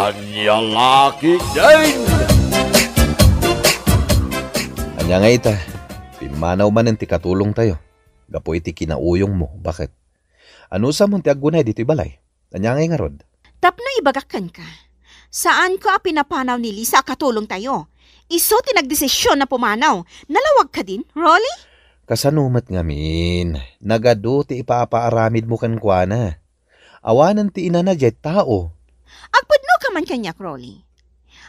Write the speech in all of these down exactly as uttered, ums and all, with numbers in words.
Ania la ketdin? Ania ngay ita? Pimmanaw manen ti katulongtayo gapu iti kinauyongmo. Baket? Anusamon ti aggunay ditoy balay? Ania ngay ngarud? Tapno ibagak kenka, saanko a pinapanaw ni Lisa a katulongtayo. Isu ti nagdesisyon a pumanaw. Nalawag kadin, Rolly? Kasano met ngamin? Nagadu ti ipapaaramidmo kenkuana. Awanen ti inana diay tao. Agpudno ka man kaniak, Rolly.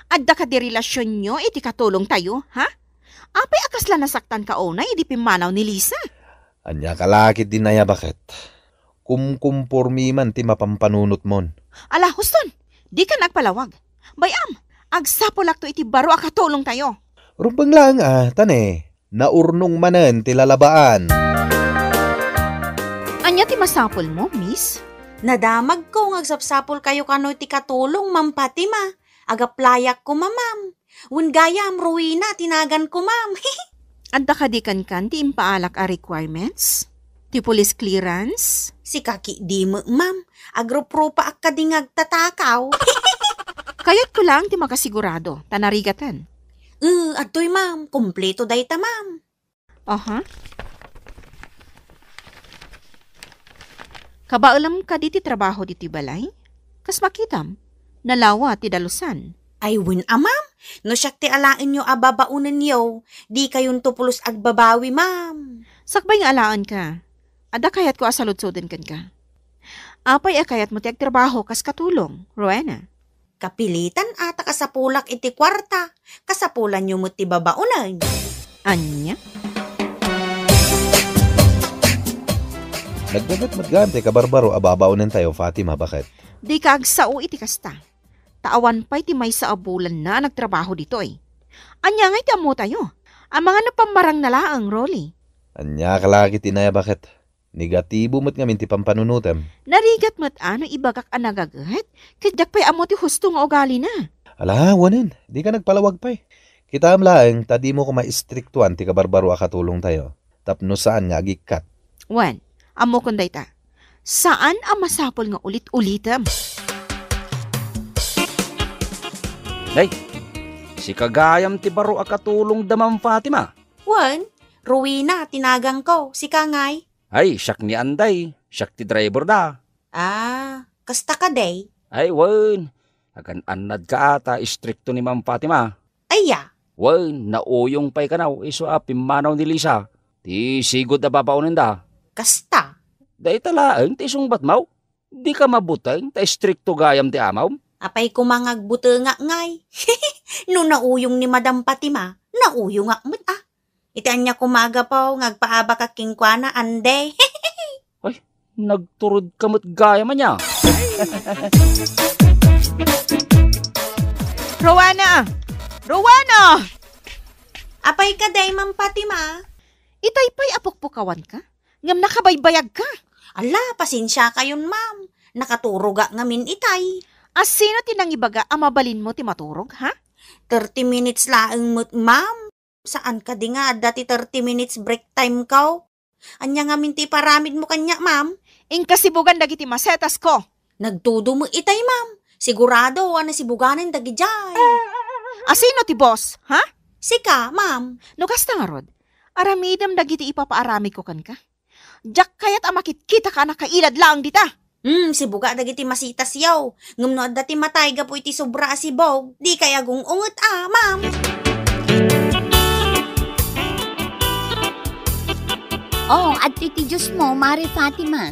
Adda kadi relasionyo iti katulongtayo, ha? Apay a kasla nasaktanka unay idi pimmanaw ni Lisa? Ania ka la ketdin aya, baket? Kumkumpormi man ti mapampanunotmon. Ala, huston! Dika agpalawag. Bay-am, agsapulakto iti baro a katulongtayo. Rumbeng laeng a, ta ne, naurnong manen ti lalabaan. Ania ti masapulmo, miss? Nadamagko nga agsapsapulkayo kano iti katulong, Ma'am Fatima. Agaplayak koma, ma'am. Wen gayam, Rowena ti naganko, ma'am. Adda kadi kenkan ti impaalak a requirements? Ti police clearance? Sika ketdi met, ma'am. Agruprupaak kadi nga agtatakaw. Kayatko laeng ti makasigurado, ta narigaten. Eh, adtoy, ma'am. Kompleto dayta, ma'am. Aha. Kabaelem kadi ti trabaho ditoy balay? Kas makitam, nalawa ti dalusan. Ay, wen a, ma'am. No siak ti alaenyo a babaonenyo, dikayonto pulos agbabawi, ma'am. Sakbay nga alaenka, adda kayatko a saludsoden kenka. Apay a kayatmo ti agtrabaho kas katulong, Rowena? Kapilitan a ta kasapulak iti kuarta, kasapulanyo met ti babaonen. Ania? Nagdaget met gayam ti kabarbaro a babaonentayo, Fatima, baket? Dika agsao iti kasta. Ta awan pay ti maysa a bulanna a nagtrabaho ditoy. Ania ngay ti ammotayo? Amangan no pammarangna laeng, Rolly. Ania ka la ketdin aya, baket? Negatibo met ngamin ti pampanunotem. Narigat met a no ibagak a nagaget, ket diak pay ammo ti husto nga ugalina. Ala, wanen, dika nagpalawag pay. Kitaem laeng ta dimo koma istriktuan ti kabarbaro a katulongtayo, tapno saan nga agikkat. Wen, ammokon dayta. Saan a masapul nga ulit-ulitem. Nay, sika gayam ti baro a katulongda, Ma'am Fatima. Wen, Rowena ti naganko, sika ngay? Ay, siak ni Anday, siak ti driver da. Ah, kasta kadi? Ay, wen. Agan-annad ka a ta istrikto ni Ma'am Fatima. Aya? Wen, nauyong pay kanaw isu a pimmanaw ni Lisa ti sigud a babaonenda. Kasta? Dayta laeng ti isungbatmo? Dika mabuteng ta istrikto gayam ti amom? Apay koma nga agbutengak ngay? No nauyong ni Madam Fatima, nauyongak met a. Iti ania koma a gapu nga agpaabakak kenkuana, Anday? Ay, nagturod ka met gayam ania. Rowena! Rowena! Apay kadi, Ma'am Fatima? Itay pay a pukpukawanka? Ngem nakabaybayagka. Ala, pasensiakayon, ma'am. Nakaturogak ngamin itay. A sino ti nangibaga a mabalinmo ti maturog, ha? Thirty minutes laeng met, ma'am. Saan kadi nga adda ti thirty minutes break time ko? Ania ngamin ti iparamidmo kaniak, ma'am? Inkasibugan dagiti masetasko. Nagtudo met itay, ma'am. Sigurado a nasibuganen dagidiay. A sino ti boss, ha? Sika, ma'am. No kasta ngarud, aramidem dagiti ipapaaramidko kenka. Diak kayat a makitkitaka a nakailad laeng dita. Hmm, sibuga dagiti masitasyo. Ngem no adda ti matay gapu iti sobra a sibog, dikay agung-unget a, ma'am. Oh, adtoy ti juice mo, Mare Fatima.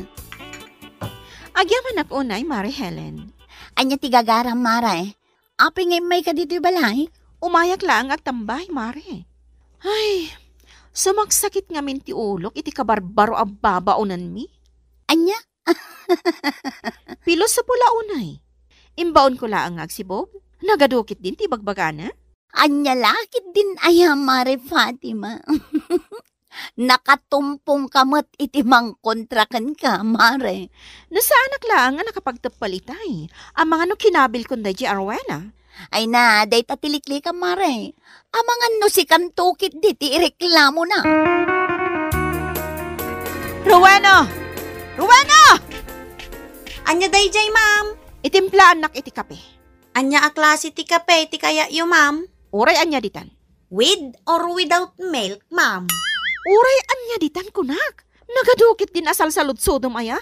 Agyamanak unay, Mare Helen. Ania ti gagaram, Mare? Apay nga immayka ditoy balay? Umayak laeng agtambay, Mare. Ay, sumaksakit ngamin ti ulok iti kabarbaro a babaonanmi. Ania? Pilosopo la unay. Imbaonko laeng nga agsibog. Nagadu ketdin ti ibagbagana. Ania la ketdin aya, Mare Fatima? Nakatumpongka met iti mangkontra kenka, Mare. No saanak laeng a nakapagteppel itay, amangan no kinabilkon daydiay a Rowena. Ay na, dayta ti liklikam, Mare. Amangan no sikanto ketdi ti ireklamona. Rowena! Rowena! Ania daydiay, ma'am? Itimplaannak iti kape. Ania a klase ti kape ti kayatyo, ma'am? Uray ania ditan? With or without milk, ma'am? Uray ania ditan kunak? Nagadukit din a salsaludsodem aya?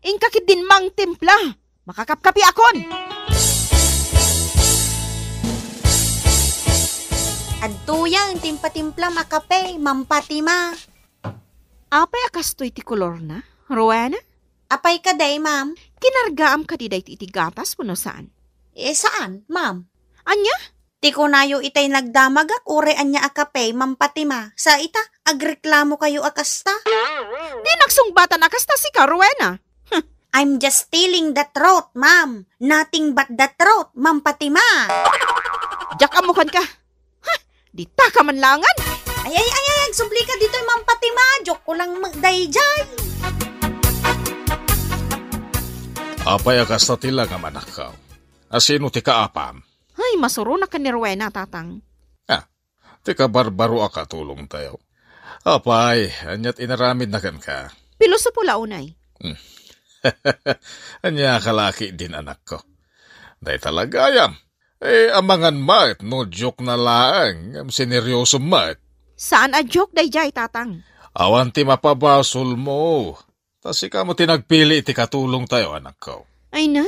Inka ketdin mangtimpla. Makakapkapiakon! Adtoyen ti impatimplam a kape, Ma'am Fatima. Apay a kastoy ti kolorna, Rowena? Apay kadi, ma'am? Kinargaam kadi daytoy iti gatas wenno saan? Eh, saan, ma'am. Ania? Ti kunayo itay nagdamagak uray ania a kape, Ma'am Fatima. Sa ita, agreklamokayo a kasta? Di nagsungbatan a kasta sika, Rowena. Huh. I'm just telling the truth, ma'am. Nothing but the truth, Ma'am Fatima. Diak ammokan ka. Huh, dita ka man langan. Ay, ay, ay, ay, agsubli ka ditoy, Ma'am Fatima. Joke ko lang, ma-, dayjay. Apay a kasta ti langam, anakko? A sino ti kaapam? Ay, masuronak ken ni Rowena, tatang. Ah, ti kabarbaro a katulongtayo. Apay, aniat inaramidna kenka? Pilosopo la unay. Hmm. Ania ka la ketdin, anakko? Dayta la gayam. Eh, amangan met no joke na laeng, ngem sineryoso met. Saan a joke dayjay, tatang. Awan ti mapabasolmo. Ta sika met ti nagpili iti katulongtayo, anakko. Ay na,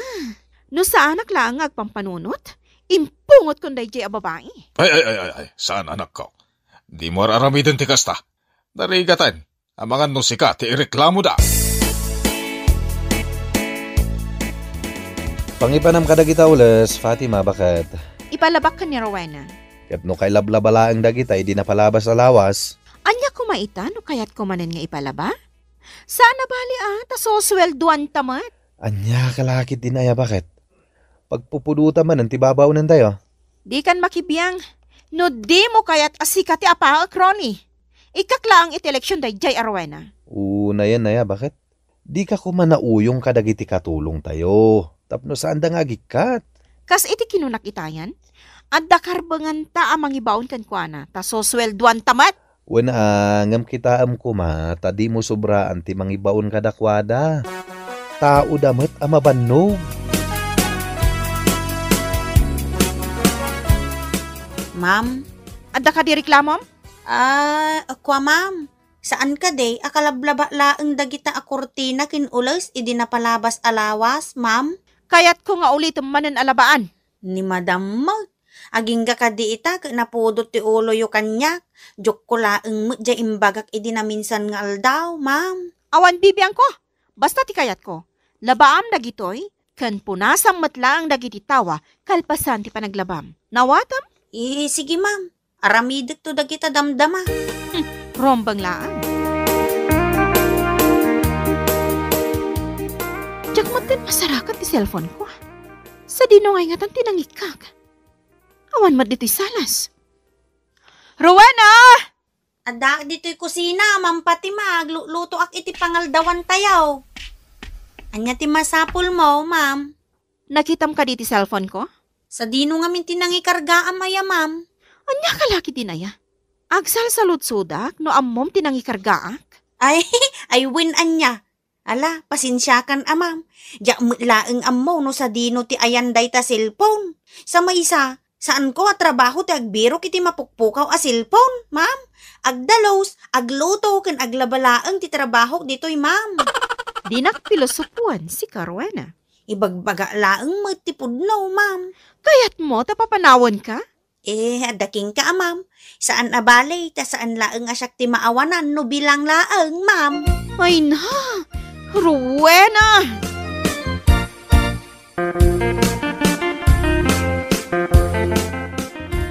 no saanak laeng nga agpampanunot, impungotkon dayjay a babai. Ay, ay, ay, ay, ay, saan, anakko. Dimo ar-aramiden ti kasta. Narigaten, amangan no sika ti ireklamoda. Pangipanam kadagita ules, Fatima, baket. Ipalabak ken ni Rowena. Ket no kailablaba laeng dagita idi napalabas a lawas. Ania koma ita no kayatko manen nga ipalaba? Saan a bali a, ta susueldoanta met. Ania ka la ketdin aya, baket? Pagpupudota manen ti babaonentayo. Dikan makibiang, no dimo kayat a sika ti apaek, Ronnie. Ikkak laeng iti eleksion dayjay a Rowena. Unayen aya, baket? Dika koma nauyong kadagiti katulongtayo, tapno saanda nga agikkat. Kas iti kinunak itayan, adda karbenganta a mangibaon kenkuana, ta susueldoanta met. Wen a, ngem kitaem koma ta dimo sobraan ti mangibaon kadakuada. Taoda met a mabannog. Ma'am? Adda kadi reklamom? Ah, kua, ma'am. Saan kadi a kalablaba laeng dagita a kurtina ken ules idi napalabas a lawas, ma'am? Kayatko nga ulitem manen a labaan. Ni Madam met. Agingga kadi ita ket napudot ti uloyo kaniak. Joke ko laeng met diay imbagak idi naminsan nga aldaw, ma'am. Awan bibiangko. Basta ti kayatko, labaam dagitoy, ken punasam met laeng dagiti tawa kalpasan ti panaglabam. Nawatem? Eh, sige, ma'am. Aramidekto dagita damdama. Hmm, rumbeng laeng. Diak met ken masarakan ti cellphone ko. Sadino ngay ngatan ti nangikkak? Awan met ditoy salas. Rowena! Addaak ditoy kusina, Ma'am Fatima, aglutoak iti pangaldawantayo. Ania ti masapulmo, ma'am? Nakitam kadi ti cellphone ko? Sadino ngamin ti nangikargaam aya, ma'am? Ania ka la ketdin aya? Agsalsaludsodak no ammom ti nangikargaak? Ay, ay wen ania. Ala, pasensiakan a, ma'am. Diak met laeng ammo no sadino ti ayan dayta cellphone. Sa maysa, saanko a trabaho ti agbirok iti mapukpukaw a cellphone, ma'am. Agdalos, agluto, ken aglaba laeng ti trabahok ditoy, ma'am. Dinak pilosopoan sika, Rowena. Ibagbaga laeng met ti pudno, ma'am. Kayatmo ta papanawenka? Eh, adda kenka a, ma'am. Saan a bale, ta saan laeng a siak ti maawanan no bilang laeng, ma'am. Ay na, Rowena!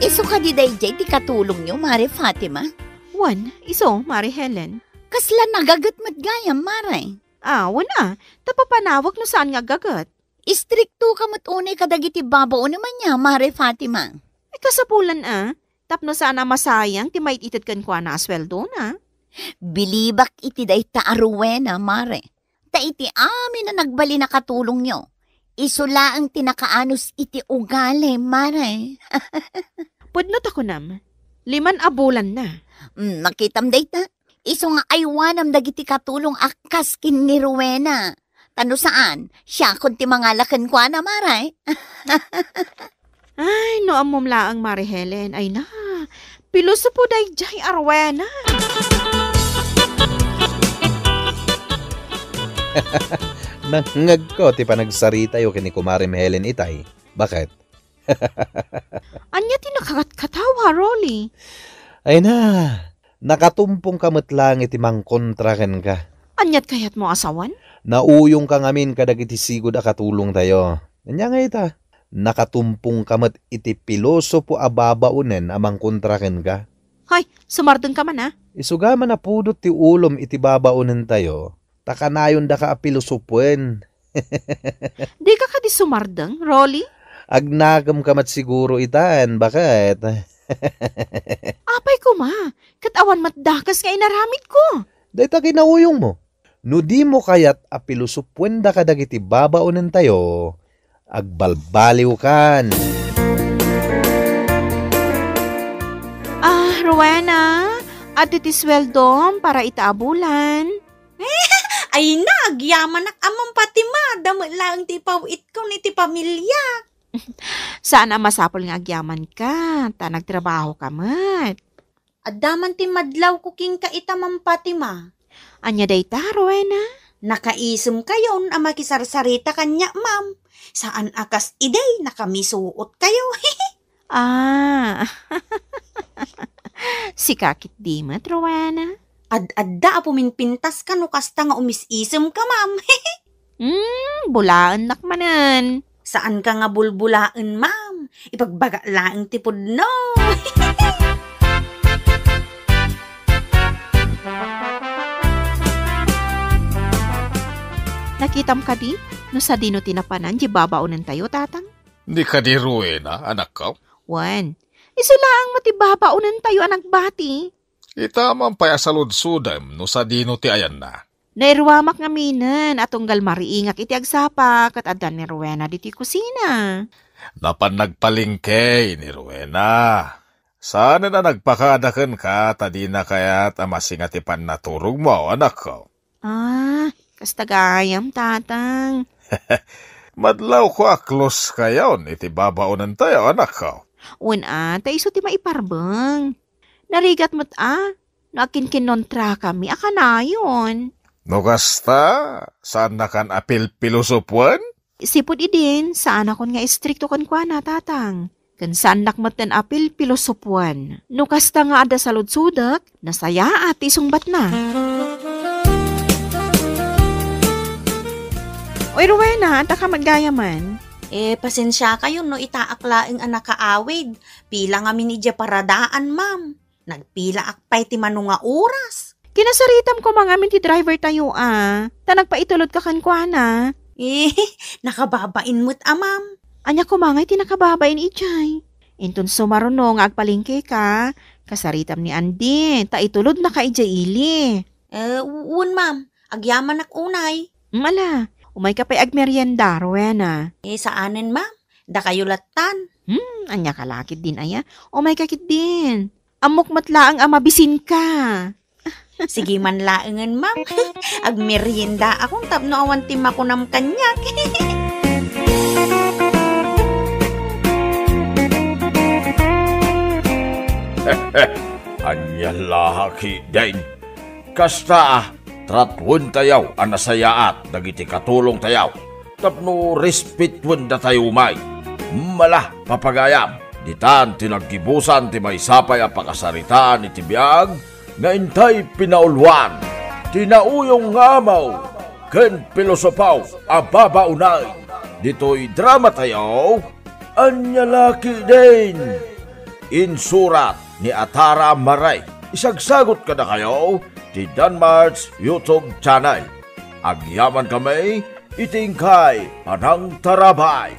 Isu kadi daydiay ti katulongyo, Mare Fatima? Wen, isu, Mare Helen. Kasla nagaget met gayam, Mare? Ah, wen a, ta papanawek no saan nga aggaget. Istrikto ka met unay kadagiti babaonem ania, Mare Fatima? Ay, kasapulan a, tapno saan a masayang ti mait-ited kenkuana a sueldona. Bilibak iti dayta a Rowena, Mare. Ta iti amin a nagbalin a katulongyo, isu laeng ti nakaanus iti ugali, Mare. Pudno ta kunam, liman a bulanna. Mm, makitam dayta? Isu nga aywanam dagiti katulong a kas ken ni Rowena. Ta no saan, siakon ti mangala kenkuana, Mare. Ay, no ammom laeng, Mare Helen, ay na, pilosopo daydiay a Rowena. Nangngegko ti panagsaritayo ken ni Kumarem Helen itay. Baket? Ania ti nakakatkatawa, Rolly? Ay na, nakatumpongka met laeng iti mangkontra kenka. Aniat kayatmo a sawen? Nauyongka ngamin kadagiti sigud a katulongtayo. Ania ngay ita? Nakatumpongka met iti pilosopo a babaonen a mangkontra kenka. Hay, sumardengka man, a? Isuga man a pudot ti ulom iti babaonentayo, ta kanayondaka a pilosopoen. Dika kadi sumardeng, Rolly? Agnakemka met siguro itan, baket? Apay koma, ket awan met dakes nga inaramidko. Dayta kinauyongmo. No dimo kayat a pilosopoenda kadagiti babaonentayo, agbalbaliwkan. Ah, Rowena, adda ti sueldom para ita a bulan. Ay na, agyamanak a Ma'am Fatima, damo laeng ti ipaw-itkon iti pamiliak. Saan a masapul nga agyamanka, ta nagtrabahoka met. Adda man ti madlawko kenka ita, Ma'am Fatima. Ania dayta, Rowena? Nakaisumkayon a makisarsarita kaniak, ma'am. Saan a kas idi, nakamisuotkayo. Ah. Sika ketdi met, Rowena? Ad-adda a puminpintaska no kasta nga umis-isemka, ma'am. Hmm, bulaennak manen. Saanka nga bulbulaen, ma'am. Ipagbagak laeng ti pudno. Nakitam kadi no sadino ti napanan diay babaonentayo, Tatang? Ni kadi Rowena, anakko? Wen, isu laeng met ti babaonentayo a nagbati. Ita man pay a saludsodem no sadino ti ayanna. Nairuamak ngaminen a tunggal mariingak iti agsapa ket adda ni Rowena ditoy kusina. Napan nagpalengke ni Rowena. Saanen a nagpakaada kenka ta dina kayat a masinga ti pannaturogmo, anakko. Ah, kasta gayam, Tatang. Madlawko a close kayon iti babaonentayo, anakko. Wen a, ta isu ti maiparbeng. Narigat met a, no agkinkinnontrakami a kanayon. No kasta, saannakan a pilpilosopoen? Sipud idin, saanakon nga istrikto kenkuana, Tatang. Ken saannak metten a pilpilosopoen. No kasta nga adda saludsodek, nasayaat ti isungbatna. Oy, Rowena, anta ka met gayamen? Eh, pasensiakayon no itaak laeng a nakaawid. Pila ngamin idiay paradaan, ma'am. Nagpilaak pay ti mano nga oras. Kinasaritam koma ngamin ti driver tayo a, ta nagpaitulodka kenkuana. Eh, nakababain met a, ma'am. Ania koma ngay ti nakababain idiay? Inton sumaruno nga agpalengkeka, kasaritam ni Andy, ta itulodnaka idiay ili. Eh, u-, wen, ma'am. Agyamanak unay. Mm, ala, umayka pay agmerienda, Rowena. Eh, saanen, ma'am. Dakayo lattan. Hmm, ania ka la ketdin aya? Umayka ketdin. Ammok met laeng a mabisinka. Sige man laengen, ma'am. Agmeriendaakon tapno awan ti makunam kaniak. Ania la ketdin? Kasta, tratuentayo a nasayaat dagiti katulongtayo tapno respetuendatayo met. Mala, papagayam, ditan ti naggibusan ti maysa pay a pakasaritaan iti biag nga intay pinauluan ti nauyong nga amo ken pilosopo a babaonen ditoy dramatayo. Ania la ketdin? Insurat ni Atara Maray. Isagsagot kadakayo ti Danmart's YouTube channel. Agyamankami iti inkay panangtarabay.